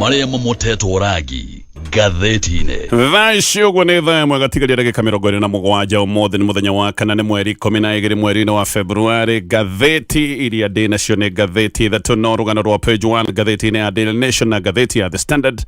Marĩa mamotetwo rangi ngathĩti-inĩ. Thaa ici ũguo nĩ thaa ĩmwe gatigaria ndagĩka 27. Ũmũthĩ nĩ mũthenya wa kana, nĩ mweri 12 mweri-inĩ wa Februarĩ. Ngathĩti iria ndĩ nacio nĩ ngathĩti ithatũ, no rũgano rwa page 1 ngathĩti-inĩ ya Daily Nation na ngathĩti ya The Standard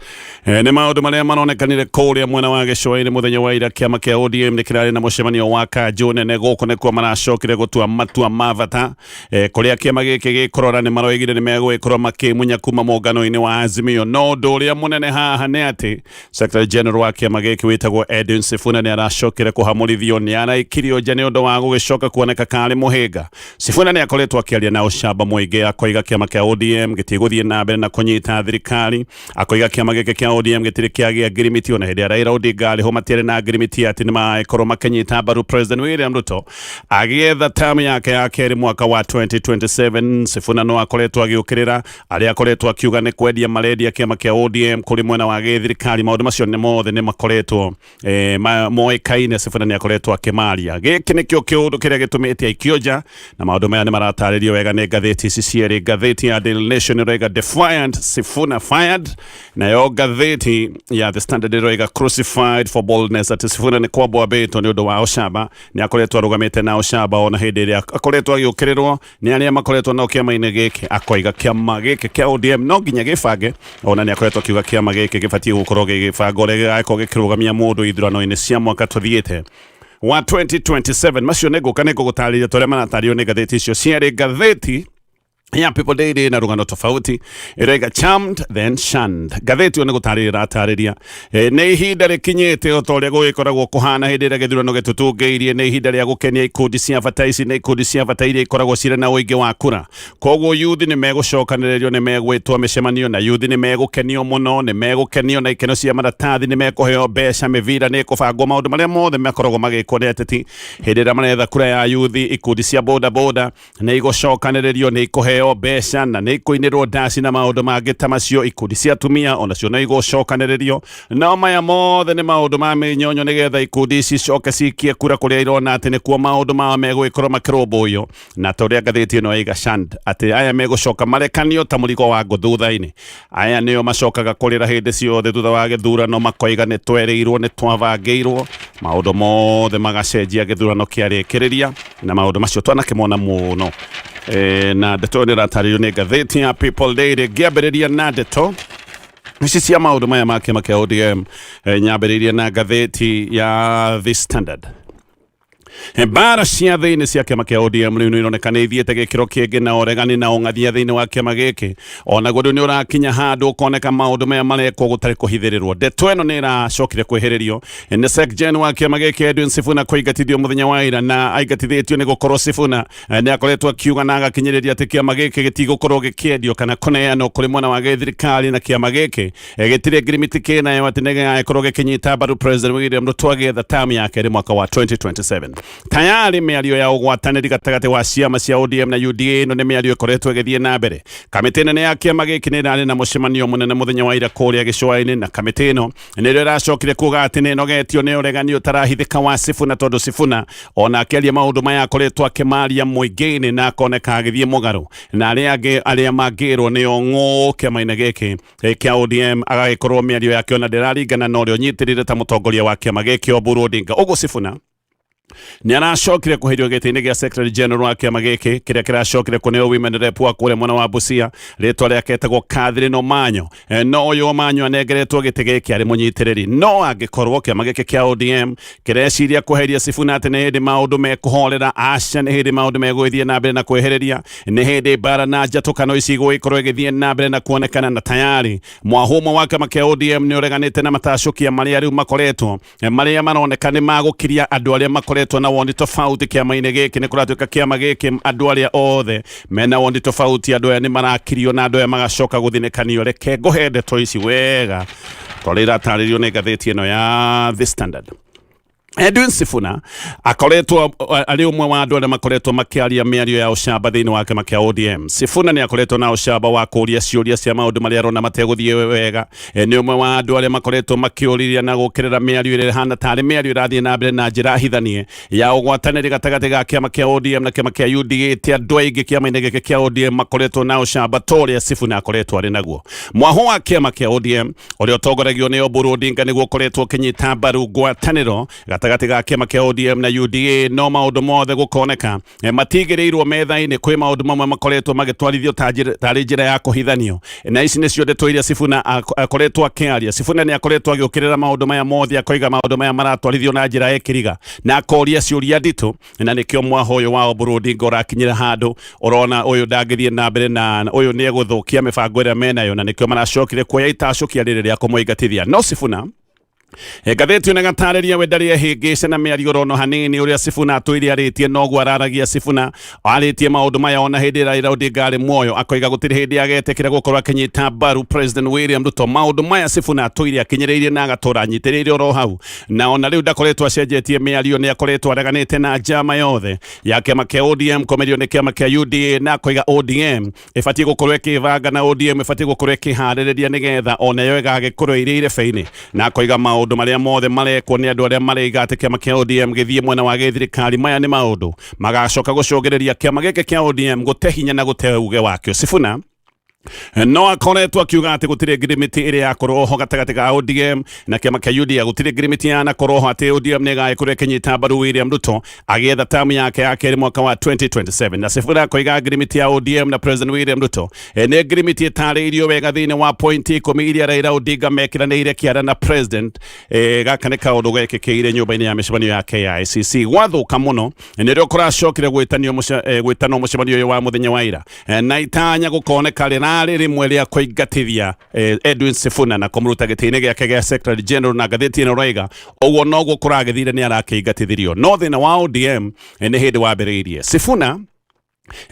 nĩ maũndũ marĩa maronekanire kũrĩa mwena wa gĩcũa-inĩ mũthenya wa ira. Kĩama kĩa ODM nĩ kĩrarĩ na mũcemanio wa kanjũ nene. Gũkũ nĩkuo maracokire gũtua matua ma bata kũrĩa kĩama gĩkĩ gĩkũrora. Nĩ maroigire nĩ megũgĩkorwo makĩmunya kuma mũngano-inĩ wa Azimio. No ũndũ ũrĩa mũnene haha nĩ atĩ Secretary General wa kĩama gĩkĩ wĩtagwo Edwin Sifuna nĩ aracokire kũhamũrithio, nĩ araikirio nja nĩ ũndũ wa gũgĩcoka kuoneka karĩ mũhĩnga. Sifuna nĩ akoretwo akĩaria na ũcamba mũingĩ, akoiga kĩama kĩa ODM gĩtigũthiĩ na mbere na kũnyita thirikari, akoiga kĩama gĩkĩ kĩa ODM gĩtirĩ kĩagĩa ngirimiti. Ona hĩndĩ ya Raila Odinga arĩ ho matiarĩ na ngirimiti atĩ nĩ magĩkorwo makĩnyita mbaru President William Ruto agĩetha tamu yake ya kerĩ mwaka wa 2027. Sifuna no akoretwo agĩũkĩrĩra arĩa akoretwo akiuga nĩ kwendia marendia kĩama kĩa ODM kũrĩ mwena wa gĩthirikari. Maũndũ macio nĩ mothe nĩ makoretwo moĩkaine. Sifuna nĩ akoretwo akĩmaria. Gĩkĩ nĩkĩo kĩũndũ kĩrĩa gĩtũmĩte aikio nja, na maũndũ maya nĩ maratarĩrio wega nĩ ngathĩti ici cierĩ. Ngathĩti ya Daily Nation ĩroiga "Defiant Sifuna fired", nayo ngathĩti ya The Standard ĩroiga "Crucified for boldness", atĩ Sifuna nĩ kwambwo ambĩtwo nĩ ũndũ wa ũcamba. Nĩ akoretwo arũgamĩte na ũcamba ona hĩndĩ ĩrĩa akoretwo agĩũkĩrĩrwo nĩ arĩa makoretwo nao kĩama-inĩ gĩkĩ, akoiga kĩama gĩkĩ kĩa ODM no nginya gĩbange. Ona nĩ akoretwo akiuga kĩama gĩkĩ gĩbatiĩ gũkorwo gĩgĩbanga ũrĩa gĩgakorwo gĩkĩrũgamia mũndũ ithurano-inĩ cia mwaka tũthiĩte wa 2027. Macio nĩ ngũka nĩ ngũgũtarĩria tũrĩa maratarĩrio nĩ ngathĩti icio cierĩ. Ngathĩti ya People Daily na rũgano tofauti, ĩroiga "Charmed then shunned". Ngathĩti ĩyo nĩ gũtarĩria ĩratarĩria nĩ ihinda rĩkinyĩte, o ta ũrĩa gũgĩkoragwo kũhana hĩndĩ ĩrĩa gĩthurano gĩtũtũngĩirie, nĩ ihinda rĩa gũkenia ikundi cia bata. Ici nĩ ikundi cia bata iria ikoragwo cirĩ na ũingĩ wa kura. Koguo yuthi nĩ megũcokanĩrĩrio, nĩ megwĩtwo mĩcemanio, na yuthi nĩ megũkenio mũno, nĩ megũkenio na ikeno cia maratathi, nĩ mekũheo mbeca, mĩbira nĩ ĩkũbangwo, maũndũ marĩa mothe makoragwo magĩkwo nĩ ateti hĩndĩ ĩrĩa maretha kura ya yuthi. Ikundi cia boda boda nĩ igũcokanĩrĩrio, nĩ ikũheo mbeca na nĩ ikũinĩrwo ndaci na maũndũ mangĩ ta macio. Ikundi cia atumia onacio no igũcokanĩrĩrio. No maya mothe nĩ maũndũ ma mĩnyonyo nĩgetha ikundi ici coke cikie kura kũrĩa irona atĩ nĩkuo maũndũ mao megũgĩkorwo makĩrũmbũiyo. Na ta ũrĩa ngathĩti ĩno yaiga shunned, atĩ aya megũcoka marekanio ta mũrigo wa ngũ thutha-inĩ. Aya nĩo macokaga kũrĩra hĩndĩ ciothe thutha wa gĩthurano, makoiga nĩ twerĩirwo, nĩ twabangĩirwo, maũndũ mothe magacenjia gĩthurano kĩarĩkĩrĩria, na maũndũ macio twanakĩmona mũno. Na ndeto ĩyo nĩ ĩratarĩrio nĩ ngathĩti ya People Daily. Ngĩambĩrĩria na ndeto ici cia maũndũ maya ma kĩama kĩa ODM, nyambĩrĩirie na ngathĩti ya The Standard. Mbara cia thĩinĩ cia kĩama kĩa ODM rĩu nĩ ironeka nĩ ithiĩte gĩkĩro kĩngĩ, na ũregani na ũng'athia thĩinĩ wa kĩama gĩkĩ onaguo rĩu nĩ ũrakinya handũ ũkoneka maũndũ maya marekwo gũtarĩ kũhithĩrĩrwo. Ndeto ĩno nĩ ĩracokire kwĩhĩrĩrio nĩ Sec-Gen wa kĩama gĩkĩ Edwin Sifuna kũingatithio mũthenya wa ira, na aingatithĩtio nĩ gũkorwo Sifuna nĩ akoretwo akiuga na agakinyĩrĩria atĩ kĩama gĩkĩ gĩtigũkorwo gĩkĩendio kana kũneanwo kũrĩ mwena wa gĩthirikari, na kĩama gĩkĩ gĩtirĩ ngirimiti kĩnayo atĩ nĩ gĩgagĩkorwo gĩkĩnyita mbaru President William Ruto agĩetha tamu ya kerĩ mwaka wa 2027. Tayari mĩario ya ũgwatanĩri gatagatĩ wa ciama cia ODM na UDA, ĩno nĩ mĩario ĩkoretwo ĩgĩthiĩ na mbere. Kamĩtĩ nene ya kĩama gĩkĩ nĩ ĩrarĩ na mũcemanio mũnene mũthenya wa ira kũrĩa gĩcũa-inĩ, na kamĩtĩ ĩno nĩrĩo ĩracokire kuga atĩ nĩ ĩnogetio nĩ ũregani ũtarahithĩka wa Sifuna, tondũ Sifuna ona akĩaria maũndũ maya akoretwo akĩmaria mũingĩ-inĩ na akoneka agĩthiĩ mũgarũ na arĩa angĩ arĩa mangĩrwo nĩo ng'ũ kĩama-inĩ gĩkĩ kĩa ODM, agagĩkorwo mĩario yake ona ndĩraringana na ũrĩa ũnyitĩrĩire ta mũtongoria wa kĩama gĩkĩ Oburu Odinga. Ũguo Sifuna nĩ aracokire kũherio gĩtĩ-inĩ gĩa Secretary General wa kĩama gĩkĩ, kĩrĩa kĩracokire kũneo women rep wa kũrĩa mwena wa Busia, rĩtwa rĩake etagwo Catherine Omanyo. No ũyũ Omanyo anengeretwo gĩtĩ gĩkĩ arĩ mũnyitĩrĩri, no angĩkorwo kĩama gĩkĩ kĩa ODM kĩreciria kweheria Sifuna atĩ nĩ hĩndĩ maũndũ mekũhorera, aca, nĩ hĩndĩ maũndũ megũgĩthiĩ na mbere na kwehereria, nĩ hĩndĩ mbara na njatũkano ici igũgĩkorwo ĩgĩthiĩ na mbere na kuonekana. Na tayari mwahumo wa kĩama kĩa ODM nĩ ũreganĩte na matacũkia marĩa rĩu makoretwo marĩa maroneka nĩ magũkiria andũ arĩa makoretwo na woni tofauti kĩama-inĩ gĩkĩ. Nĩ kũratuĩka kĩama gĩkĩ andũ arĩa othe mena woni tofauti, andũ aya nĩ marakirio na andũ aya magacoka gũthinĩkanio. Reke ngũhe ndeto ici wega tondũ iratarĩrio nĩ ngathĩti ĩno ya The Standard. Edwin Sifuna akoretwo arĩ ũmwe wa andũ arĩa makoretwo makĩaria mĩario ya ũcamba thĩinĩ wa kĩama kĩa ODM. Sifuna nĩ akoretwo na ũcamba wa kũũria ciũria cia maũndũ marĩa arona mategũthiĩ wega. Nĩ ũmwe wa andũ arĩa makoretwo makĩũrĩria na gũkĩrĩra mĩario ĩrĩa ĩhana tarĩ mĩario ĩrathiĩ na mbere na njĩra hithanie ya ũgwatanĩri gatagatĩ ga kĩama kĩa ODM na kĩama kĩa UDA. Ti andũ aingĩ kĩama-inĩ gĩkĩ kĩa ODM makoretwo na ũcamba ta ũrĩa Sifuna akoretwo arĩ naguo. Mwahũ wa kĩama kĩa ODM ũrĩa ũtongoragio nĩ Oburu Odinga nĩguo ũkoretwo ũkĩnyita mbaru ngwatanĩro gatagatĩ ga kĩama kĩa ODM na UDA, no maũndũ mothe gũkoneka matigĩrĩirwo metha-inĩ. Kwĩ maũndũ mamwe makoretwo magĩtwarithio tarĩ njĩra ya kũhithanio, na ici nĩcio ndeto iria Sifuna akoretwo akĩaria. Sifuna nĩ akoretwo agĩũkĩrĩra maũndũ maya mothe, akoiga maũndũ maya maratwarithio na njĩra ya kĩriga na akoria ciũria nditũ, na nĩkĩo mwaho ũyũ wa Oburu Odinga ũrakinyĩra handũ ũrona ũyũ ndangĩthiĩ na mbere na ũyũ nĩ egũthũkia mĩbango ĩrĩa menayo, na nĩkĩo maracokire kuoya itacũkia rĩrĩ rĩa kũmũingatithia. No Sifuna, ngathĩti ĩno ĩgatarĩria we ndarĩ ehĩngĩce na mĩario orono hanini. Ũrĩa Sifuna atũire arĩtie noguo araragia. Sifuna arĩtie maũndũ maya ona hĩndĩ ĩrĩa Raila Odinga arĩ muoyo, akoiga gũtirĩ hĩndĩ agetĩkĩra gũkorwo akĩnyita mbaru President William Ruto. Maũndũ maya Sifuna atũire akinyĩrĩirie na agatũra anyitĩrĩire oro hau, na ona rĩu ndakoretwo acenjetie mĩario. Nĩ akoretwo areganĩte na njama yothe ya kĩama kĩa ODM kũmerio nĩ kĩama kĩa UDA, na akoiga ODM ĩbatiĩ gũkorwo ĩkĩbanga na ODM ĩbatiĩ gũkorwo ĩkĩharĩrĩria nĩgetha onayo ĩgagĩkorwo ĩrĩ irebe-inĩ, na akoiga maũndũ marĩa mothe marekwo nĩ andũ arĩa mareiga atĩ kĩama kĩa ODM gĩthiĩ mwena wa gĩthirikari, maya nĩ maũndũ magacoka gũcũngĩrĩria kĩama gĩkĩ kĩa ODM gũte hinya na gũte uge wakĩo. Sifuna no akoretwo akiuga atĩ gũtirĩ ngirimiti ĩrĩa yakorwo ho gatagatĩ ga ODM na kĩama kĩa UDA. Gũtirĩ ngirimiti yanakorwo ho atĩ ODM nĩ ĩgagĩkorwo ĩkĩnyita mbaru William Ruto agĩetha tamu yake ya kerĩ mwaka wa 2027. Na Sifuna akoiga ngirimiti ya ODM na President William Ruto nĩ ngirimiti ĩtarĩirio wega thĩinĩ wa pointi 10 iria Raila Odinga mekĩranĩire kĩara na president. Gaka nĩ kaũndũ gekĩkĩire nyũmba-inĩ ya mĩcemanio ya KICC. Gwathũka mũno nĩrĩo kũracokire gwĩtanwo mũcemanio ũyũ wa mũthenya wa ira, na itanya gũkoneka rĩrarĩ rĩmwe rĩa kũingatithia Edwin Sifuna na kũmũruta gĩtĩ-inĩ gĩake gĩa Secretary General. Na ngathĩti ĩno raiga ũguo noguo kũragĩthire, nĩ arakĩingatithirio, no thĩna wa ODM nĩ hĩndĩ wambĩrĩirie. Sifuna,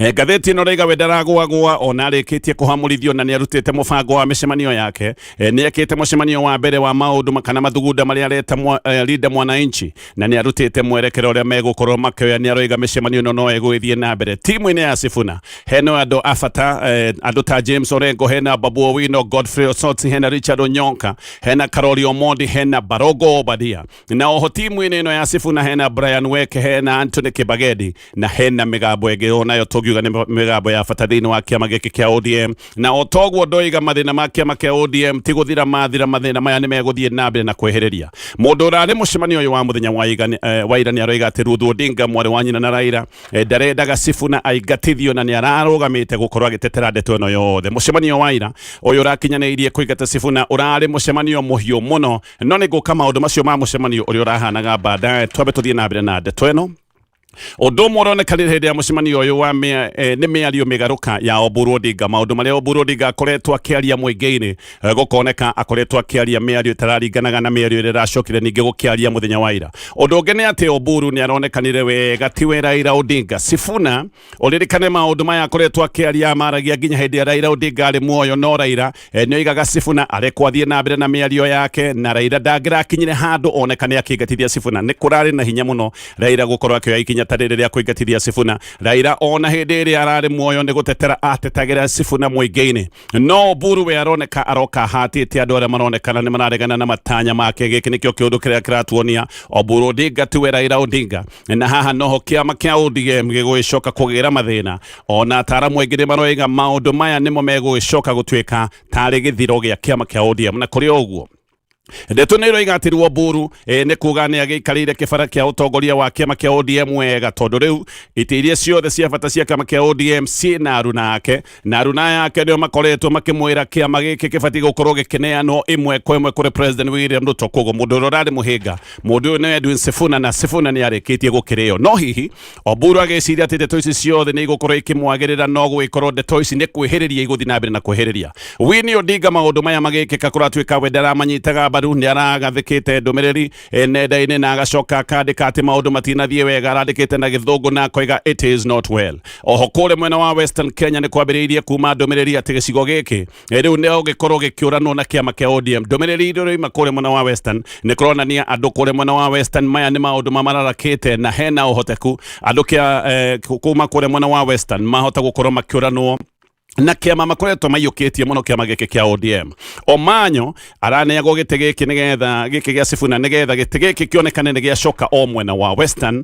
ngathĩti ĩno raiga we ndaragũagũa ona arĩkĩtie kũhamũrithio, na nĩ arutĩte mũbango wa mĩcemanio yake. Nĩ ekĩte mũcemanio wa mbere wa maũndũ kana mathugunda marĩa areta Linda Mwananchi, na nĩ arutĩte mwerekero ũrĩa megũkorwo makĩoya. Nĩ aroiga mĩcemanio ĩno no ĩgũgĩthiĩ na mbere. Timu-inĩ ya Sifuna hena andũ a bata, andũ ta James Orengo, hena Babu Owino, Godfrey Osotsi, hena Richard Onyonka, hena Karoli Omondi, hena Barogo Obadia, na oho timu-inĩ ĩno ya Sifuna hena Brian Weke, hena Anthony Kibagedi, na hena mĩgambo ĩngĩ onayo tũngiuga nĩ mĩgambo ya bata thĩinĩ wa kĩama gĩkĩ kĩa ODM. Na o toguo ndoiga, mathĩna ma kĩama kĩa ODM ti gũthira mathira. Mathĩna maya nĩ megũthiĩ na mbere na kwehereria. Mũndũ ũrarĩ mũcemanio ũyũ wa mũthenya wa ira nĩ aroiga atĩ Ruth Odinga, mwarĩ wa nyina na Raila, ndarendaga Sifuna aingatithio na nĩ ararũgamĩte gũkorwo agĩtetera ndeto ĩno yothe. Mũcemanio wa ira ũyũ ũrakinyanĩirie kũingata Sifuna ũrarĩ mũcemanio mũhiũ mũno, no nĩ ngũka maũndũ macio ma mũcemanio ũrĩa ũrahanaga baadaye. Twambe tũthiĩ na mbere na ndeto ĩno. Ũndũ ũmwe ũronekanire hĩndĩ ya mũcemanio ũyũ wa nĩ mĩario mĩgarũka ya Oburu Odinga. Maũndũ marĩa Oburu Odinga akoretwo akĩaria mũingĩ-inĩ, gũkoneka akoretwo akĩaria mĩario ĩtararinganaga na mĩario ĩrĩa ĩracokire ningĩ gũkĩaria mũthenya wa ira. Ũndũ ũngĩ nĩ atĩ Oburu nĩ aronekanire wega tiwe Raila Odinga. Sifuna, ũririkane maũndũ maya akoretwo akĩaria, maragia nginya hĩndĩ ya Raila Odinga arĩ muoyo, no Raila nĩ oigaga Sifuna arekwo athiĩ na mbere na mĩario yake, na Raila ndangĩrakinyire handũ onekane akĩingatithia Sifuna. Nĩ kũrarĩ na hinya mũno Raila gũkorwo akĩoya ikinya ta rĩrĩ rĩa kũingatithia Sifuna. Raila ona hĩndĩ ĩrĩa ararĩ muoyo nĩ gũtetera atetagĩra Sifuna mũingĩ-inĩ, no Oburu we aroneka aroka ahatĩte andũ arĩa maronekana nĩ mararegana na matanya make. Gĩkĩ nĩkĩo kĩũndũ kĩrĩa kĩratuonia Oburu Odinga tiwe Raila Odinga, na haha noho kĩama kĩa ODM gĩgũgĩcoka kũgĩra mathĩna. Ona ataaramu aingĩ nĩ maroiga maũndũ maya nĩmo megũgĩcoka gũtuĩka tarĩ gĩthiro gĩa kĩama kĩa ODM. Na kũrĩ o ũguo, ndeto nĩ iroiga atĩ rĩu Oburu nĩ kuga nĩ agĩikarĩire kĩbara kĩa ũtongoria wa kĩama kĩa ODM wega, tondũ rĩu itĩ iria ciothe cia bata cia kĩama kĩa ODM ciĩ na aruna ake, na aruna yake nĩo makoretwo makĩmwĩra kĩama gĩkĩ kĩbatiĩ gũkorwo gĩkĩneanwo ĩmwe kwa ĩmwe kũrĩ President William Ruto. Koguo mũndũ ũrĩa ũrarĩ mũhĩnga mũndũ ũyũ nĩ Edwin Sifuna, na Sifuna nĩ arĩkĩtie gũkĩrĩo. No hihi Oburu agĩciria atĩ ndeto ici ciothe nĩ igũkorwo ikĩmwagĩrĩra, no gũgĩkorwo ndeto ici nĩ kwĩhĩrĩria igũthiĩ na mbere na kwĩhĩrĩria Winnie Odinga. Maũndũ maya magĩkĩka kũratuĩka we ndaramanyitaga. mbaru nĩ aragathĩkĩte ndũmĩrĩri nenda-inĩ na agacoka akandĩka atĩ maũndũ matinathiĩ wega. Arandĩkĩte na Gĩthũngũ na akoiga, "It is not well." Oho kũrĩa mwena wa Western Kenya nĩ kwambĩrĩirie kuma ndũmĩrĩri atĩ gĩcigo gĩkĩ rĩu nĩ gĩkorwo gĩkĩũranwo na kĩama kĩa ODM. Ndũmĩrĩri iria ĩroima kũrĩa mwena wa Western nĩ kũronania andũ kũrĩa mwena wa Western maya nĩ maũndũ mamararakĩte, na hena ũhoteku andũ kĩa kuma kũrĩa mwena wa Western mahota gũkorwo makĩũranwo na kĩama makoretwo maiyũkĩtie mũno, kĩama gĩkĩ kĩa ODM. Omanyo araneagwo gĩtĩ gĩkĩ nĩgetha gĩkĩ gĩa Sifuna, nĩgetha gĩtĩ gĩkĩ kĩonekane nĩ gĩacoka o mwena wa Western.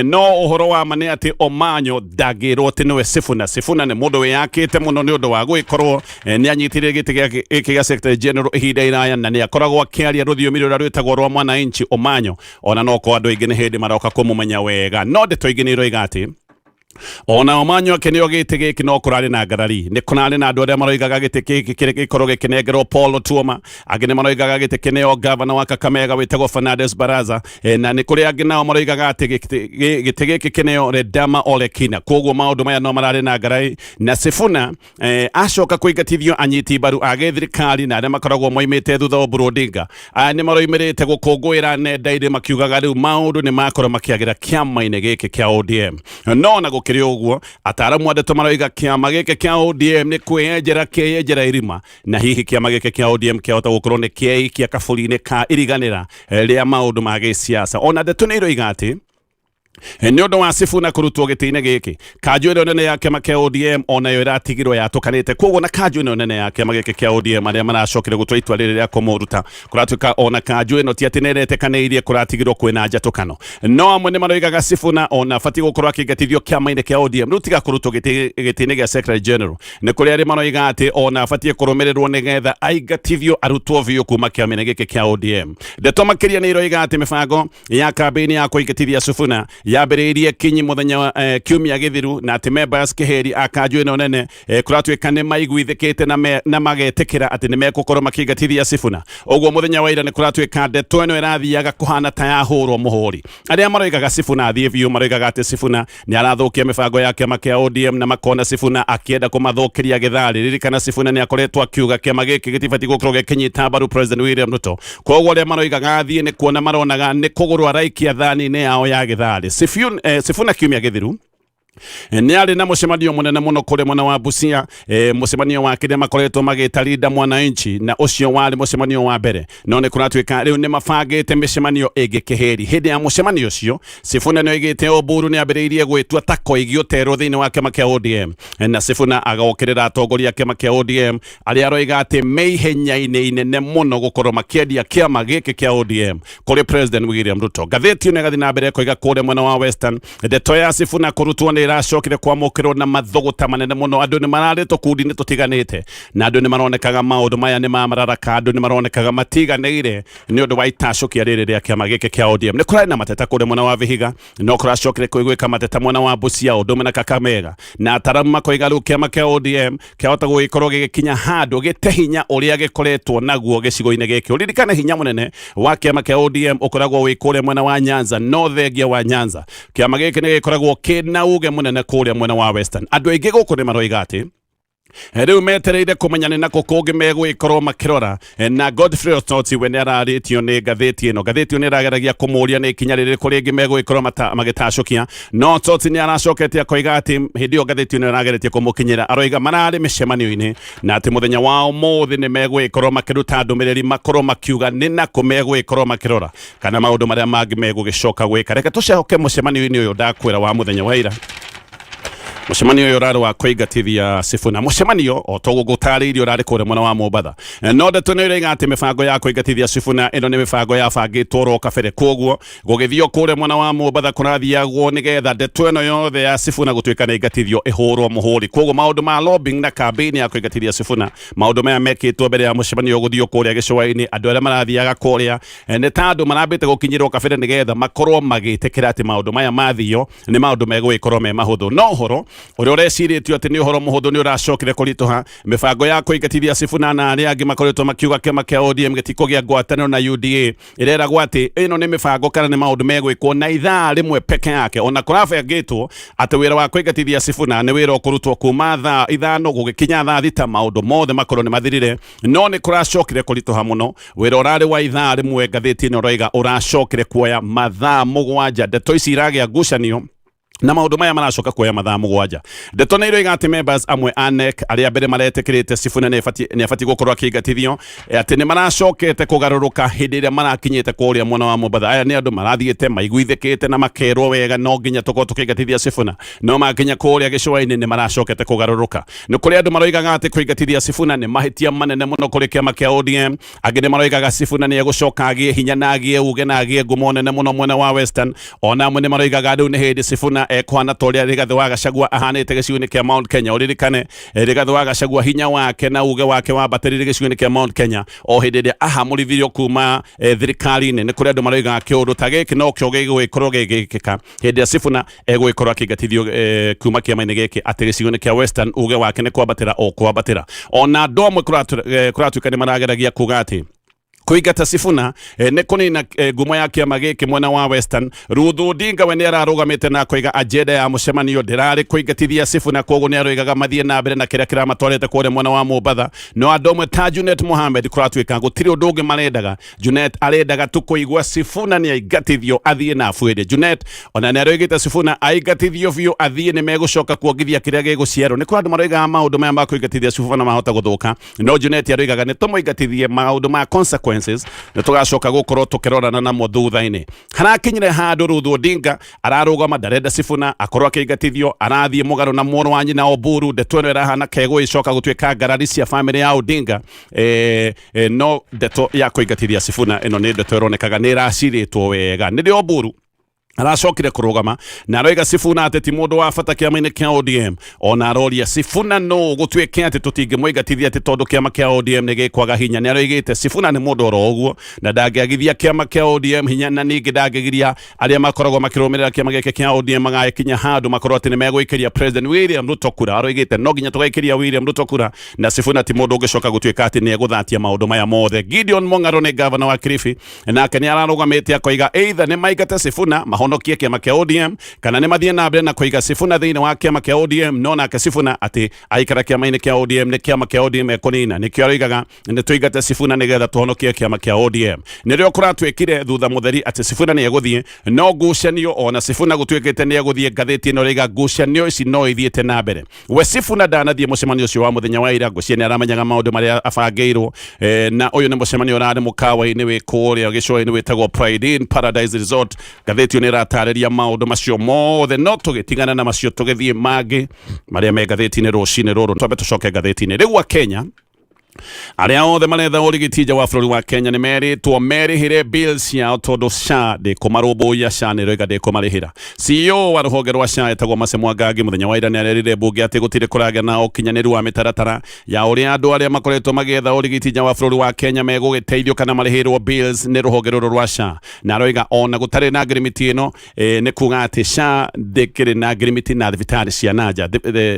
No ũhoro wa ma nĩ atĩ Omanyo ndangĩrwo atĩ nĩwe Sifuna. Sifuna nĩ mũndũ wĩyakĩte mũno nĩ ũndũ wa gũgĩkorwo nĩ anyitire gĩtĩ gĩkĩ gĩa Secretary General ihinda iraya, na nĩ akoragwo akĩaria rũthiomi rũrĩa rwĩtagwo rwa mwananchi. Omanyo ona no kwa andũ aingĩ nĩ hĩndĩ maroka kũmũmenya wega, no ndeto ingĩ nĩ iroiga atĩ ona Omanyo akĩneo gĩtĩ gĩkĩ no kũrarĩ na ngarari. Nĩ kũrarĩ na andũ arĩa maroigaga gĩtĩ gĩkĩ kĩrĩ gĩkorwo gĩkĩnengerwo Paul Otuoma, angĩ nĩ maroigaga gĩtĩ kĩneo gavana wa Kakamega wĩtagwo Fernandes Baraza, na nĩ kũrĩ angĩ nao maroigaga atĩ gĩtĩ gĩkĩ kĩneo Ledama Olekina. Koguo maũndũ maya no mararĩ na ngarari, na Sifuna acoka kũingatithio, anyiti mbaru a gĩthirikari na arĩa makoragwo moimĩte thutha wa Oburu Odinga aya nĩ maroimĩrĩte gũkũngũĩra nenda-inĩ makiugaga rĩu maũndũ nĩ makorwo makĩagĩra kĩama-inĩ gĩkĩ kĩa ODM. No na gũkĩrĩ ũguo, ataaramu a ndeto maroiga kĩama gĩkĩ kĩa ODM nĩ kwĩyenjera kĩyenjera irima, na hihi kĩama gĩkĩ kĩa ODM kĩahota gũkorwo nĩ kĩeikia kaburi-inĩ ka iriganĩra rĩa maũndũ ma gĩsiasa. Ona ndeto nĩ iroiga atĩ nĩ ũndũ wa Sifuna kũrutwo gĩtĩ-inĩ gĩkĩ, kanjũ ĩno nene ya kĩama kĩa ODM onayo ĩratigirwo yatũkanĩte. Koguo na kanjũ ĩno nene ya kĩama gĩkĩ kĩa ODM arĩa maracokire gũtua itua rĩrĩ rĩa kũmũruta, kũratuĩka ona kanjũ ĩno ti atĩ nĩ ĩretĩkanĩirie, kũratigirwo kwĩna njatũkano. No amwe nĩ maroigaga Sifuna ona abatiĩ gũkorwo akĩingatithio kĩama-inĩ kĩa ODM rĩu, tiga kũrutwo gĩtĩ-inĩ gĩa Secretary General. Nĩ kũrĩ arĩa maroiga atĩ ona abatiĩ kũrũmĩrĩrwo nĩgetha aingatithio, arutwo biũ kuma kĩama-inĩ gĩkĩ kĩa ODM. Ndeto makĩria nĩ iroiga atĩ mĩbango ya kambĩini ya kũingatithia Sifuna yambĩrĩirie kinyi mũthenya wa kiumia gĩthiru, na atĩ members kĩhĩri a kanjũ ĩno nene kũratuĩka nĩ maiguithĩkĩte na magetĩkĩra atĩ nĩ megũkorwo makĩingatithia Sifuna. Ũguo mũthenya wa ira nĩ kũratuĩka ndeto ĩno ĩrathiaga kũhana ta yahũrwo mũhũri. Arĩa maroigaga Sifuna athiĩ biũ maroigaga atĩ Sifuna nĩ arathũkia mĩbango ya kĩama kĩa ODM, na makona Sifuna akĩenda kũmathũkĩria gĩtharĩ. Ririkana Sifuna nĩ akoretwo akiuga kĩama gĩkĩ gĩtibatiĩ gũkorwo gĩkĩnyita mbaru President William Ruto. Koguo arĩa maroigaga athiĩ nĩ kuona maronaga nĩ kũgũrũ araikia thani-inĩ yao ya gĩtharĩ. Sifuna kiumia gĩthiru nĩ arĩ na mũcemanio mũnene mũno kũrĩa mwena wa Busia, mũcemanio wa kĩrĩa makoretwo magĩta Linda Mwananchi, na ũcio warĩ mũcemanio wa mbere, no nĩ kũratuĩka rĩu nĩ mabangĩte mĩcemanio ĩngĩ kĩhĩri. Hĩndĩ ya mũcemanio ũcio Sifuna nĩ oigĩte Oburu nĩ ambĩrĩirie gwĩtua ta koigi ũterwo thĩinĩ wa kĩama kĩa ODM, na Sifuna agokĩrĩra atongoria a kĩama kĩa ODM arĩa aroiga atĩ me ihenya-inĩ inene mũno gũkorwo makĩendia kĩama gĩkĩ kĩa ODM kũrĩ President William Ruto. Ngathĩti ĩno ĩgathiĩ na mbere ĩkoiga kũrĩa mwena wa Western ndeto ya Sifuna kũrutwo nĩ ĩracokire kwamũkĩrwo na mathũgũta manene mũno. Andũ nĩ mararĩ tũkundi-inĩ tũtiganĩte, na andũ nĩ maronekaga maũndũ maya nĩ mamararaka. Andũ nĩ maronekaga matiganĩire nĩ ũndũ wa itacũkia rĩrĩ rĩa kĩama gĩkĩ kĩa ODM. Nĩ kũrarĩ na mateta kũrĩa mwena wa Vihiga, no kũracokire kũiguĩka mateta mwena wa Busia ũndũ ũmwe na Kakamega, na ataramu makoiga rĩu kĩama kĩa ODM kĩahota gũgĩkorwo gĩgĩkinya handũ gĩte hinya ũrĩa gĩkoretwo naguo gĩcigo-inĩ gĩkĩ. Ũririkane hinya mũnene wa kĩama kĩa ODM ũkoragwo wĩ kũrĩa mwena wa Nyanza, no thengia wa Nyanza kĩama gĩkĩ nĩ gĩkoragwo kĩna uge mũnene kũrĩa mwena wa Western. Andũ aingĩ gũkũ nĩ maroiga atĩ rĩu metereire kũmenya nĩ nakũ kũngĩ megũgĩkorwo makĩrora. Na Godfrey Osotsi we nĩ ararĩtio nĩ ngathĩti ĩno. Ngathĩti ĩno nĩ ĩrageragia kũmũria nĩ ikinya rĩrĩkũ rĩngĩ megũgĩkorwo magĩtacũkia, no Osotsi nĩ aracokete akoiga atĩ hĩndĩ ĩyo ngathĩti ĩno ĩrageretie kũmũkinyĩra, aroiga mararĩ mĩcemanio-inĩ na atĩ mũthenya wa ũmũthĩ nĩ megũgĩkorwo makĩruta ndũmĩrĩri, makorwo makiuga nĩ nakũ megũgĩkorwo makĩrora kana maũndũ marĩa mangĩ megũgĩcoka gwĩka. Reke tũcoke mũcemanio-inĩ ũyũ ndakwĩra wa mũthenya wa ira. Mũcemanio ũyũ ũrarĩ wa kũingatithia Sifuna. Mũcemanio o toguo ngũtarĩirie ũrarĩ kũrĩa mwena wa Mombatha, no ndeto nĩ ĩroiga atĩ mĩbango ya kũingatithia Sifuna ĩno nĩ mĩbango yabangĩtwo oro kabere. Koguo gũgĩthio kũrĩa mwena wa Mombatha kũrathiagwo nĩgetha ndeto ĩno yothe ya Sifuna gũtuĩka nĩ ingatithio ĩhũrwo mũhũri. Koguo maũndũ ma lobbying na campaign ya kũingatithia Sifuna, maũndũ maya mekĩtwo mbere ya mũcemanio gũthio kũrĩa gĩcũa-inĩ. Andũ arĩa marathiaga kũrĩa nĩ ta andũ marambĩte gũkinyĩrwo kabere nĩgetha makorwo magĩtĩkĩra atĩ maũndũ maya mathio nĩ maũndũ megũgĩkorwo me mahũthũ. No ũhoro Ũrĩa ũrecirĩtio atĩ nĩ ũhoro mũhũthũ nĩ ũracokire kũritũha. Mĩbango ya kũingatithia Sifuna na arĩa angĩ makoretwo makiuga kĩama kĩa ODM gĩtikũgĩa ngwatanĩro na UDA ĩreragwo atĩ ĩno nĩ mĩbango kana nĩ maũndũ megwĩkwo na ithaa rĩmwe peke yake. Ona kũrabangĩtwo atĩ wĩra wa kũingatithia Sifuna nĩ wĩra ũkũrutwo kuma thaa 5 gũgĩkinya thaa 6, maũndũ mothe makorwo nĩ mathirire, no nĩ kũracokire kũritũha mũno. Wĩra ũrarĩ wa ithaa rĩmwe, ngathĩti ĩno ĩroiga ũracokire kuoya mathaa 7. Ndeto ici iragĩa ngucanio na maũndũ maya maracoka kuoya mathaa 7. Ndeto nĩ iroiga atĩ members amwe a NEC arĩa mbere maretĩkĩrĩte Sifuna nĩ abatiĩ gũkorwo akĩingatithio, atĩ nĩ maracokete kũgarũrũka hĩndĩ ĩrĩa marakinyĩte kũrĩa mwena wa Mombatha. Aya nĩ andũ marathiĩte maiguithĩkĩte na makerwo wega no nginya tũkorwo tũkĩingatithia Sifuna, no makinya kũrĩa gĩcũa-inĩ nĩ maracokete kũgarũrũka. Nĩ kũrĩ andũ maroigaga atĩ kũingatithia Sifuna nĩ mahĩtia manene mũno kũrĩ kĩama kĩa ODM. Angĩ nĩ maroigaga Sifuna nĩ egũcoka agĩe hinya na agĩe uge na agĩe ngumo nene mũno mwena wa Western. Ona amwe nĩ maroigaga rĩu nĩ hĩndĩ Sifuna ekũhana ta ũrĩa Rigathĩ wa Gachagua ahanĩte gĩcigo-inĩ kĩa Mount Kenya. Ũririkane Rigathĩ wa Gachagua hinya wake na uge wake wambatĩrire gĩcigo-inĩ kĩa Mount Kenya o hĩndĩ ĩrĩa ahamũrithirio kuma thirikari-inĩ. Nĩ kũrĩ andũ maroigaga kĩũndũ ta gĩkĩ nokĩo gĩgũgĩkorwo gĩgĩkĩka hĩndĩ ĩrĩa Sifuna egũgĩkorwo akĩingatithio kuma kĩama-inĩ gĩkĩ, atĩ gĩcigo-inĩ kĩa Western uge wake nĩ kwambatĩra o kwambatĩra. Ona andũ amwe kũratuĩka nĩ marageragia kuga atĩ kũingata Sifuna nĩ kũnina ngumo ya kĩama gĩkĩ mwena wa Western. Ruth Odinga we nĩ ararũgamĩte na akoiga agenda ya mũcemanio ndĩrarĩ kũingatithia Sifuna, koguo nĩ aroigaga mathiĩ na mbere na kĩrĩa kĩramatwarĩte kũrĩa mwena wa Mombatha. No andũ amwe ta Junet Mohamed kũratuĩka gũtirĩ ũndũ ũngĩ marendaga. Junet arendaga tu kũigua Sifuna nĩ aingatithio athiĩ na abuĩre. Junet ona nĩ aroigĩte Sifuna aingatithio biũ athiĩ nĩ megũcoka kuongithia kĩrĩa gĩgũciarwo. Nĩ kũrĩ andũ maroigaga maũndũ maya ma kũingatithia Sifuna mahota gũthũka, no Junet aroigaga nĩ tũmũingatithie, maũndũ ma consequences nĩ tũgacoka gũkorwo tũkĩrorana namo thutha-inĩ. Harakinyire handũ Ruth Odinga ararũgama ndarenda Sifuna akorwo akĩingatithio, arathiĩ mũgarũ na mũrũ wa nyina Oburu. Ndeto ĩno ĩrahana kegũgĩcoka gũtuĩka ngarari cia famĩlĩ ya Odinga. No ndeto ya kũingatithia Sifuna ĩno nĩ ndeto ĩronekaga nĩ ĩracirĩtwo wega. Nĩrĩo Oburu aracokire kũrũgama na aroiga Sifuna atĩ ti mũndũ wa bata kĩama-inĩ kĩa ODM. Ona aroria Sifuna nũ gũtuĩke atĩ tũtingĩmũingatithia atĩ tondũ kĩama kĩa ODM nĩ gĩkwaga hinya. Nĩ aroigĩte Sifuna nĩ mũndũ oro ũguo na ndangĩagithia kĩama kĩa ODM hinya, na ningĩ ndangĩgiria arĩa makoragwo makĩrũmĩrĩra kĩama gĩkĩ kĩa ODM magagĩkinya handũ makorwo atĩ nĩ megũikĩria President William Ruto kura. Aroigĩte no nginya tũgaikĩria William Ruto kura, na Sifuna ti mũndũ ũngĩcoka gũtuĩka atĩ nĩ egũthatia maũndũ maya mothe. Gideon Mong'aro nĩ gavana wa Kilifi, nake nĩ ararũgamĩte akoiga either nĩ maingate Sifuna mahonokie kĩama kĩa ODM, kana nĩ mathiĩ na mbere na kũiga Sifuna thĩinĩ wa kĩama kĩa ODM. No nake Sifuna atĩ aikara kĩama-inĩ kĩa ODM nĩ kĩama kĩa ODM ekũnina. Nĩkĩo aroigaga nĩ tũingate Sifuna nĩgetha tũhonokie kĩama kĩa ODM. Nĩrĩo kũratuĩkire thutha mũtheri atĩ Sifuna nĩ egũthiĩ, no ngucanio ona Sifuna gũtuĩkĩte nĩ egũthiĩ, ngathĩti ĩno ĩroiga ngucanio ici no ithiĩte na mbere. We Sifuna ndanathiĩ mũcemanio ũcio wa mũthenya wa ira, ngwĩciria nĩ aramenyaga maũndũ marĩa abangĩirwo. Na ũyũ nĩ mũcemanio ũrarĩ mũkawa-inĩ wĩ kũrĩa gĩcũa-inĩ wĩtagwo Pride Inn Paradise Resort. Ngathĩti ĩyo nĩ ĩratarĩria maũndũ macio mothe, no tũgĩtigana na macio tũgĩthiĩ mangĩ marĩa me ngathĩti-inĩ rũcinĩ rũrũ. Twambe tũcoke ngathĩti-inĩ. Rĩu wa Kenya arĩa othe maretha ũrigiti nja wa bũrũri wa Kenya nĩ merĩtwo merĩhĩre bills ciao tondũ SHA ndĩkũmarũmbũiya. SHA nĩ ĩroiga ndĩkũmarĩhĩra. CEO wa rũhonge rwa SHA etagwo Mercy Mwangangi mũthenya wa ira nĩ arerire mbunge atĩ gũtirĩ kũragĩa na ũkinyanĩru wa mĩtaratara ya ũrĩa andũ arĩa makoretwo magĩetha ũrigiti nja wa bũrũri wa Kenya megũgĩteithio kana marĩhĩrwo bills nĩ rũhonge rũrũ rwa SHA. Na aroiga ona gũtarĩ na ngirimiti ĩno, nĩ kuga atĩ SHA ndĩkĩrĩ na ngirimiti na thibitarĩ cia nanja.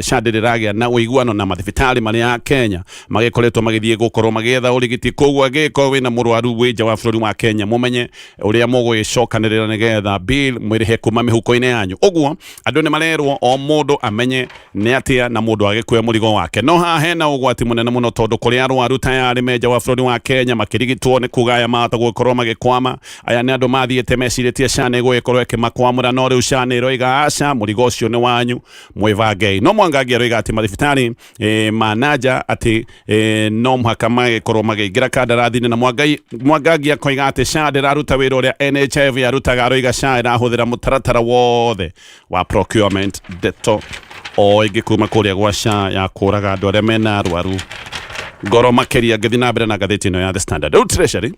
SHA ndĩrĩ ĩragĩa na ũiguano na mathibitarĩ marĩa Kenya magĩkoretwo magĩthiĩ gũkorwo magĩetha ũrigiti. Koguo angĩgĩkorwo wĩna mũrwaru wĩ nja wa bũrũri wa Kenya, mũmenye ũrĩa mũgũgĩcokanĩrĩra nĩgetha bill mwĩrĩhe kuma mĩhuko-inĩ yanyu. Ũguo andũ nĩ marerwo o mũndũ amenye nĩ atĩa na mũndũ agĩkue mũrigo wake. No haha hena ũgwati mũnene mũno tondũ kũrĩ arwaru tayarĩ me nja wa bũrũri wa Kenya makĩrigitwo, nĩ kuga aya mahota gũgĩkorwo magĩkwama. Aya nĩ andũ mathiĩte mecirĩtie SHA nĩ ĩgũgĩkorwo ĩkĩmakwamũra, no rĩu SHA nĩ ĩroiga aca, mũrigo ũcio nĩ wanyu, mwĩbangei. No Mwangangi aroiga atĩ mathibitarĩ ma nanja atĩ no mũhaka magĩkorwo magĩingĩra kandarathi-inĩ. Na Mwangangi akoiga atĩ SHA ndĩraruta wĩra ũrĩa NHIF yarutaga. Aroiga SHA ĩrahũthĩra mũtaratara wothe wa procurement. Ndeto o ĩngĩ kuma kũrĩa gwa SHA ya kũraga andũ arĩa mena arwaru ngoro makĩria. Ngĩthiĩ na mbere na ngathĩti ĩno ya The Standard, rĩu Treasury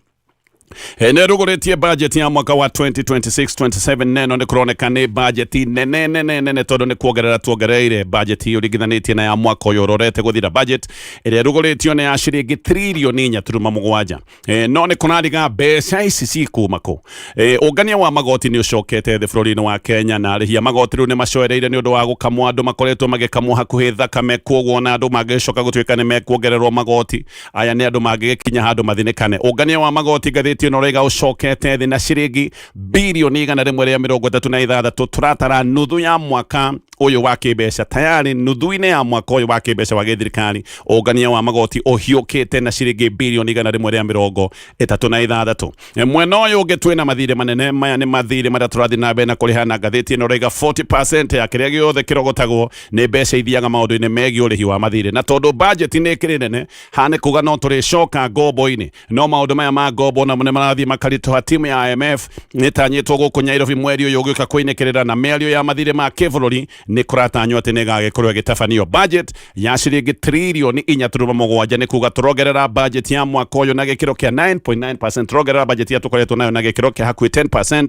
Nä rå budget ya mwaka wa 2026-27. Neno nä kå roneka nä budget nene nene nene, tondå nä kuongerera tuongereire budget å ringithanä na ya mwaka å yå å rorete gå thira. Budget ä rä a ĩrugũrĩtio nĩ ya ciringi tririoni 4.7. No nä kå rariga mbeca ici cikuma kå. Ũngania wa magoti nĩ ũcokete thĩ bũrũri-inĩ wa Kenya, na arĩhi a magoti rĩu nĩ macoereire nĩ ũndũ wa gũkamwo. Andũ makoretwo magĩkamwo hakuhĩ thakame, koguo ona andũ mangĩcoka gũtuĩka nĩ mekuongererwo magoti aya, nĩ andũ mangĩgĩkinya handũ mathinĩkane. Ũngania wa magoti, ngathĩti ĩno rĩga, ũcokete thĩ na ciringi birioni 136. Tũratara nuthu ya mwaka ũyũ wa kĩmbeca tayari, nuthu-inĩ ya mwaka ũyũ wa kĩmbeca wa gĩthirikari, ũngania wa magoti ũhiũkĩte na ciringi birioni 136. Mwena ũyũ ũngĩ twĩna mathirĩ manene. Maya nĩ mathirĩ marĩa tũrathiĩ na mbere na kũrĩha, na ngathĩti ĩno raiga 40% ya kĩrĩa gĩothe kĩrogotagwo nĩ mbeca ithiaga maũndũ-inĩ megiĩ ũrĩhi wa mathirĩ. Na tondũ budget nĩ ĩkĩrĩ nene haha, nĩ kuga no tũrĩcoka ngombo-inĩ, no maũndũ maya ma ngombo namo nĩ marathiĩ makaritũha. Timu ya IMF nĩ ĩtanyĩtwo gũkũ Nairobi mweri ũyũ ũgĩũka kũinĩkĩrĩra, na mĩario ya mathirĩ ma kĩbũrũri nĩ kũratanywo atĩ nĩ ĩgagĩkorwo ĩgĩtabanio. Budget ya ciringi tririoni 4.7, nĩ kuga tũrongerera budget ya mwaka ũyũ na gĩkĩro kĩa 9.9%. Tũrongerera budget ya tũkoretwo nayo na gĩkĩro kĩa hakuhĩ 10%,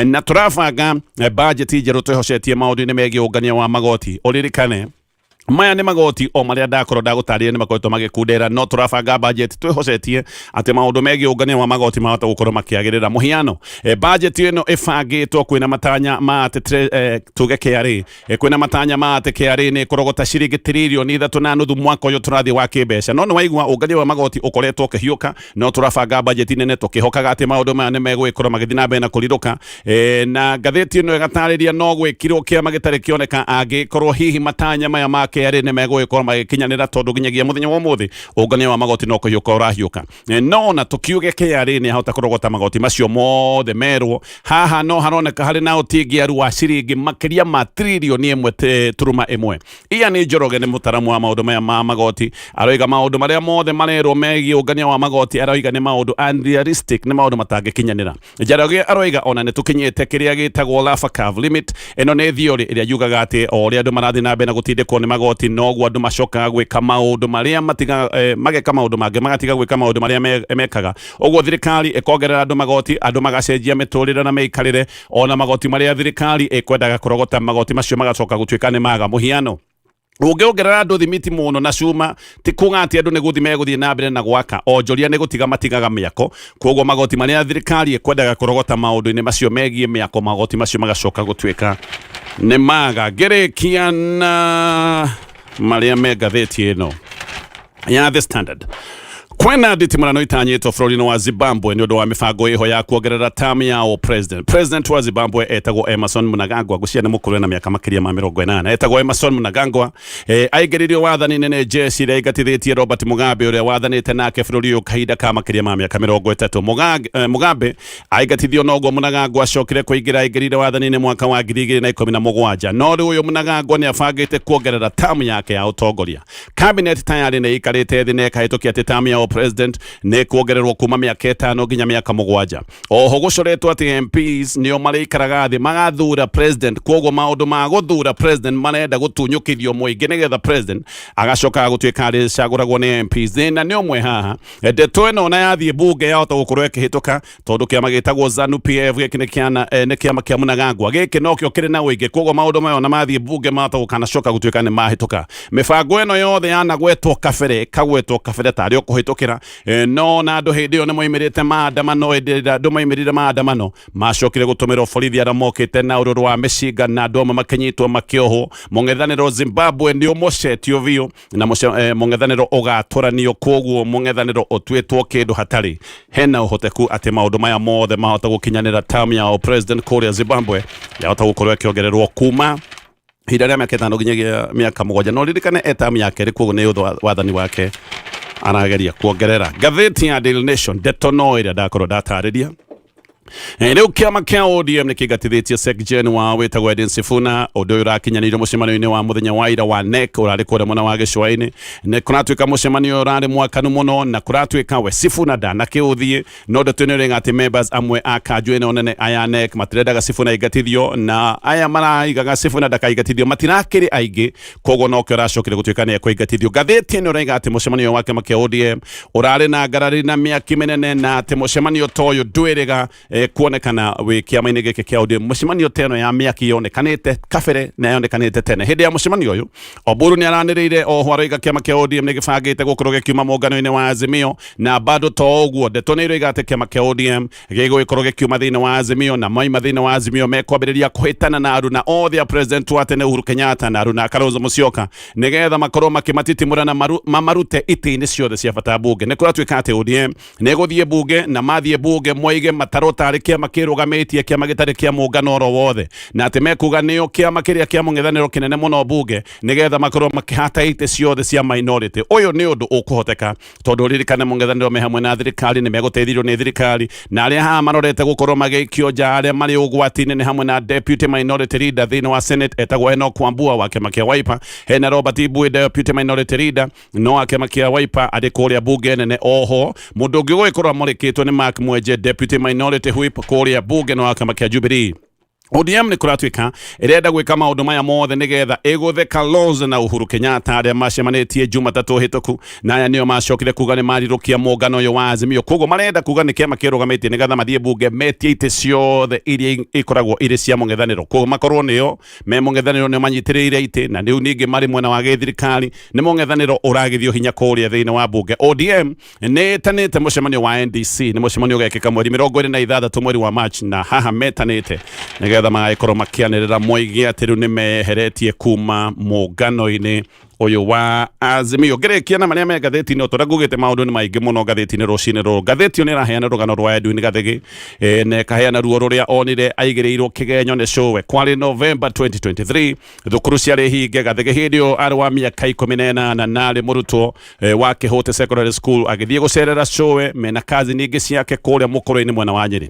na tũrabanga budget njerũ twĩhocetie maũndũ-inĩ megiĩ ũngania wa magoti. Ũririkane maya nĩ magoti o marĩa ndakorwo ndagũtarĩria nĩ makoretwo magĩkundera, no tũrabanga budget twĩhocetie atĩ maũndũ megiĩ ũngania wa magoti mahota gũkorwo makĩagĩrĩra. Mũhiano, budget ĩno ĩbangĩtwo kwĩna matanya ma atĩ tuge KRA, kwĩna matanya ma atĩ KRA nĩ ĩkũrogota ciringi tririoni 3.5 mwaka ũyũ tũrathiĩ wa kĩmbeca. No nĩ waigua ũngania wa magoti ũkoretwo ũkĩhiũka, no tũrabanga budget nene tũkĩhokaga atĩ maũndũ maya nĩ megũgĩkorwo magĩthiĩ na mbere na kũrirũka. Na ngathĩti ĩno ĩgatarĩria no gwĩkirwo kĩama gĩtarĩ kĩoneka angĩkorwo hihi matanya maya ma KRA nĩ megũgĩkorwo magĩkinyanĩra, tondũ nginyagia mũthenya wa ũmũthĩ ũngania wa magoti no kũhiũka ũrahiũka. No ona tũkiuge KRA nĩ ahota kũrogota magoti macio mothe merwo haha, no haroneka harĩ na ũtingiaru wa ciringi makĩria ma tririoni 1.1. Ian Njoroge nĩ mũtaramu wa maũndũ maya ma magoti. Aroiga maũndũ marĩa mothe marerwo megiĩ ũngania wa magoti, aroiga nĩ maũndũ unrealistic, nĩ maũndũ matangĩkinyanĩra. Njoroge aroiga ona nĩ tũkinyĩte kĩrĩa gĩtagwo Laffer curve limit. Ĩno nĩ theory ĩrĩa yugaga atĩ o ũrĩa andũ marathiĩ na mbere na gũtindĩkwo nĩ magoti, noguo andũ macokaga gwĩka maũndũ marĩa matiga, mageka maũndũ mangĩ, magatiga gwĩka maũndũ marĩa mekaga. Ũguo thirikari ĩkongerera andũ magoti, andũ magacenjia mĩtũrĩre na mĩikarĩre. Ona magoti marĩa thirikari ĩkwendaga kũrogota, magoti macio magacoka gũtuĩka nĩ maga. Mũhiano, ũngĩongerera andũ thimiti mũno na cuma, ti kuga atĩ andũ nĩ gũthiĩ megũthiĩ na mbere na gwaka. Onjoria nĩ gũtiga matigaga mĩako. Koguo magoti marĩa thirikari ĩkwendaga kũrogota maũndũ-inĩ macio megiĩ mĩako, magoti macio magacoka gũtuĩka nĩ maga. Ngĩrĩkia na marĩa me ngathĩti ĩno ya The Standard, kwena nditimũrano itanyĩtwo bũrũri-inĩ wa Zimbabwe nĩ ũndũ wa mĩbango ĩho ya kuongerera term ya o president. President wa Zimbabwe etagwo Emmerson Mnangagwa. Ngũcia nĩ mũkũrũ, na mĩaka makĩria ma 80. Etagwo Emmerson Mnangagwa. Aingĩririo wathani-inĩ nĩ jeshi ĩrĩa ĩingatithĩtie Robert Mugabe, ũrĩa wathanĩte nake bũrũri ũyũ kahinda ka makĩria ma mĩaka 30. Mugabe aingatithio noguo Mnangagwa acokire kũingĩra, aingĩrire wathani-inĩ mwaka wa 2017. No rĩu ũyũ Mnangagwa nĩ abangĩte kuongerera term yake ya ũtongoria. Cabinet tayari nĩ ĩikarĩte thĩ na ĩkahĩtũkia atĩ term ya president nĩ kuongererwo kuma mĩaka 5 nginya mĩaka 7. Oho gũcoretwo atĩ MPs nĩo marĩikaraga thĩ magathura president. Koguo maũndũ ma gũthura president marenda gũtunyũkithio mũingĩ, nĩgetha president agacokaga gũtuĩka arĩcagũragwo nĩ MPs. Thĩna nĩ ũmwe haha, ndeto ĩno ona yathiĩ bunge yahota gũkorwo ĩkĩhĩtũka, tondũ kĩama gĩtagwo ZANU PF, gĩkĩ nĩ kĩana nĩ kĩama kĩa Mnangagwa, gĩkĩ nokĩo kĩrĩ na ũingĩ. Koguo maũndũ maya ona mathiĩ bunge mahota gũkanacoka gũtuĩka nĩ mahĩtũka. Mĩbango ĩno yothe yanagwetwo kabere, ĩkagwetwo kabere tarĩ o kũhĩtũkĩra, no na andũ hĩndĩ ĩyo nĩ moimĩrĩte maandamano. Hĩndĩ ĩrĩa andũ moimĩrire maandamano, macokire gũtũmĩrwo borithi arĩa mokĩte na ũrũrũ wa mĩcinga, na andũ amwe makĩnyitwo makĩohwo. Mũng'ethanĩro Zimbabwe nĩ ũmocetio biũ, na mũng'ethanĩro ũgatũranio. Koguo mũng'ethanĩro ũtuĩtwo kĩndũ hatarĩ. Hena ũhoteku atĩ maũndũ maya mothe mahota gũkinyanĩra, term ya president kũrĩa Zimbabwe yahota gũkorwo ĩkĩongererwo kuma ihinda rĩa mĩaka 5 nginyagia mĩaka 7. No ririkane e term ya kerĩ, koguo nĩ ũndũ wa wathani wake arageria kuongerera. Ngathĩti ya Daily Nation, ndeto no ĩrĩa ndakorwo ndatarĩria. Rĩu kĩama kĩa ODM nĩ kĩingatithĩtie Secgen wao wĩtagwo Edwin Sifuna. Ũndũ ũyũ ũrakinyanĩirio mũcemanio-inĩ wa mũthenya wa ira wa NEC ũrarĩ kũrĩa mwena wa gĩcũa-inĩ. Nĩ kũratuĩka mũcemanio ũrarĩ mwakanu mũno, na kũratuĩka we Sifuna ndanakĩũthiĩ, no ndeto ĩno ĩroiga atĩ members amwe a kanjũ ĩno nene aya NEC matirendaga Sifuna aingatithio, na aya maraigaga Sifuna ndakaingatithio matirakĩrĩ aingĩ, koguo nokĩo aracokire gũtuĩka nĩ ekũingatithio. Ngathĩti ĩno ĩroiga atĩ mũcemanio wa kĩama kĩa ODM ũrarĩ na ngarari na mĩaki mĩnene, na atĩ mũcemanio ta ũyũ ndwĩrĩga kuonekana wĩ kĩama-inĩ gĩkĩ kĩa ODM. Mũcemanio ta ĩno ya mĩaki yonekanĩte kabere na yonekanĩte tene. Hĩndĩ ya mũcemanio ũyũ Oburu nĩ aranĩrĩire oho aroiga kĩama kĩa ODM nĩ gĩbangĩte gũkorwo gĩkiuma mũngano-inĩ wa Azimio, na bado to ũguo ndeto nĩ iroiga atĩ kĩama kĩa ODM gĩgũgĩkorwo gĩkiuma thĩinĩ wa Azimio, na maima thĩinĩ wa Azimio mekwambĩrĩria kũhĩtana na aruna othe a president wa tene Uhuru Kenyatta na aruna a Kalonzo Musyoka, nĩgetha makorwo makĩmatitimũra na mamarute itĩ-inĩ ciothe cia bata mbunge. Nĩ kũratuĩka atĩ ODM nĩ ĩgũthiĩ mbunge, na mathiĩ mbunge moige matarwo tarĩ kĩama kĩrũgamĩtie kĩama gĩtarĩ kĩa mũngano oro wothe, na atĩ mekuga nĩo kĩama kĩrĩa kĩa mũng'ethanĩro kĩnene mũno mbunge, nĩgetha makorwo makĩhata itĩ ciothe cia minority. Ũyũ nĩ ũndũ ũkũhoteka tondũ ririkane mũng'ethanĩro me hamwe na thirikari nĩ megũteithĩrĩrio nĩ thirikari, na arĩa haha marorete gũkorwo magĩikio nja arĩa marĩ ũgwati-inĩ nĩ hamwe na deputy minority leader thĩinĩ wa Senate etagwo Enoch Wambua wa kĩama kĩa Wiper, hena Robert Mbui deputy minority leader no wa kĩama kĩa Wiper arĩ kũrĩa bunge nene. Oho mũndũ ũngĩ ũgũgĩkorwo amũrĩkĩtwo nĩ Mark Mwenje deputy minority whip kũrĩa bunge no wa kĩama kĩa Jubilee. ODM nĩ kũratuĩka ĩrenda gwĩka maũndũ maya mothe nĩgetha ĩgũthe Kalonzo na Uhuru Kenyatta arĩa macemanĩtie Jumatatũ hĩtũku, na aya nĩo macokire kuga nĩ marirũkia mũngano ũyũ wa Azimio. Koguo marenda kuga nĩ kĩama kĩrũgamĩtie nĩgetha mathiĩ bunge metie itĩ ciothe iria ikoragwo irĩ cia mũng'ethanĩro, koguo makorwo nĩo me mũng'ethanĩro nĩo manyitĩrĩire itĩ, na rĩu ningĩ marĩ mwena wa gĩthirikari nĩ mũng'ethanĩro ũragithio hinya kũrĩa thĩinĩ wa bunge. ODM nĩ ĩtanĩte mũcemanio wa NDC, nĩ mũcemanio ũgekĩka mweri 26 mweri wa March, na haha metanĩte nĩgetha magagĩkorwo makĩanĩrĩra moige atĩ rĩu nĩ meyeheretie kuma mũngano-inĩ ũyũ wa Azimio. Ngĩrĩkia na marĩa me ngathĩti-inĩ, o ta ũrĩa ngugĩte maũndũ nĩ maingĩ mũno ngathĩti-inĩ rũcinĩ rũrũ. Ngathĩti ĩyo nĩ ĩraheana rũgano rwa Edwin Gathigi na ĩkaheana ruo rũrĩa onire aigĩrĩirwo kĩgenyo nĩ cũwe. Kwarĩ November 2023, thukuru ciarĩ hinge. Gathigi hĩndĩ ĩyo arĩ wa mĩaka 18 na arĩ mũrutwo wa Kĩhũte Secondary School, agĩthiĩ gũcerera cũwe mena cousin ingĩ ciake kũrĩa mũkũrũ-inĩ mwena wa Nyĩrĩ.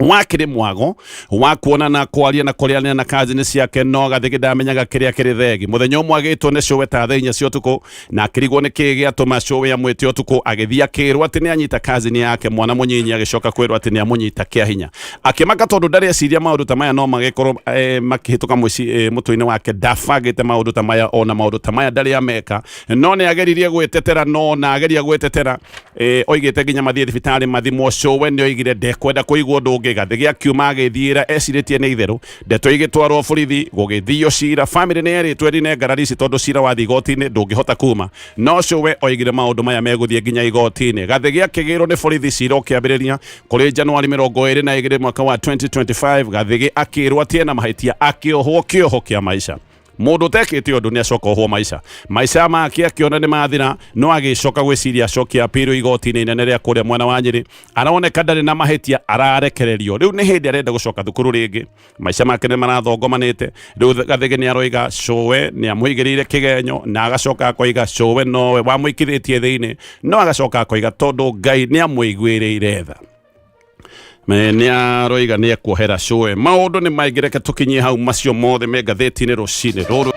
Wakĩrĩ mwago wa kuonana, kwaria na kũrĩanĩra na cousin ciake, no Gathigi ndamenyaga kĩrĩa kĩrĩ thegi. Mũthenya ũmwe agĩtwo nĩ cũwe ta thaa 4 cia ũtukũ, na akĩrigwo nĩ kĩĩ gĩatũma cũwe amwĩte ũtukũ. Agĩthiĩ akĩrwo atĩ nĩ anyita cousin yake mwana mũnyinyi, agĩcoka kwĩrwo atĩ nĩ amũnyita kĩa hinya. Akĩmaka tondũ ndarĩ eciria maũndũ ta maya no magĩkorwo makĩhĩtũka mũtwe-inĩ wake. Ndabangĩte maũndũ ta maya, ona maũndũ ta maya ndarĩ ameka, no nĩ ageririe gwĩtetera, no na ageria gwĩtetera oigĩte nginya mathiĩ thibitarĩ mathimwo. Cũwe nĩ oigire ndekwenda kũigua ũndũ ũngĩ. Gathigi akiuma agĩthiĩra ecirĩtie nĩ itherũ. Ndeto igĩtwarwo borithi, gũgĩthio cira. Famĩlĩ nĩ yerĩtwo ĩrine ngarari ici tondũ cira wathiĩ igoti-inĩ ndũngĩhota kuma, no cũwe oigire maũndũ maya megũthiĩ nginya igoti-inĩ. Gathigi akĩgĩrwo nĩ borithi, cira ũkĩambĩrĩria kũrĩ Januari 22 mwaka wa 2025. Gathigi akĩrwo atĩ ena mahĩtia, akĩohwo kĩoho kĩa maica. Mũndũ ũtekĩte ũndũ nĩ acoka ohwo maica. Maica make akĩona nĩ mathira, no agĩcoka gwĩciria acokia apiro igoti-inĩ inene rĩa kũrĩa mwena wa Nyĩrĩ. Aroneka ndarĩ na mahĩtia, ararekererio. Rĩu nĩ hĩndĩ arenda gũcoka thukuru rĩngĩ, maica make nĩ marathongomanĩte. Rĩu Gathigi nĩ aroiga cũwe nĩ amũigĩrĩire kĩgenyo, na agacoka akoiga cũwe nowe wamũikithĩtie thĩinĩ, no agacoka akoiga tondũ Ngai nĩ amũiguĩrĩire tha, nĩ aroiga nĩ ekuohera cũwe. Maũndũ nĩ maingĩ, reke tũkinyie hau. Macio mothe me ngathĩti-inĩ rũcinĩ rũrũ.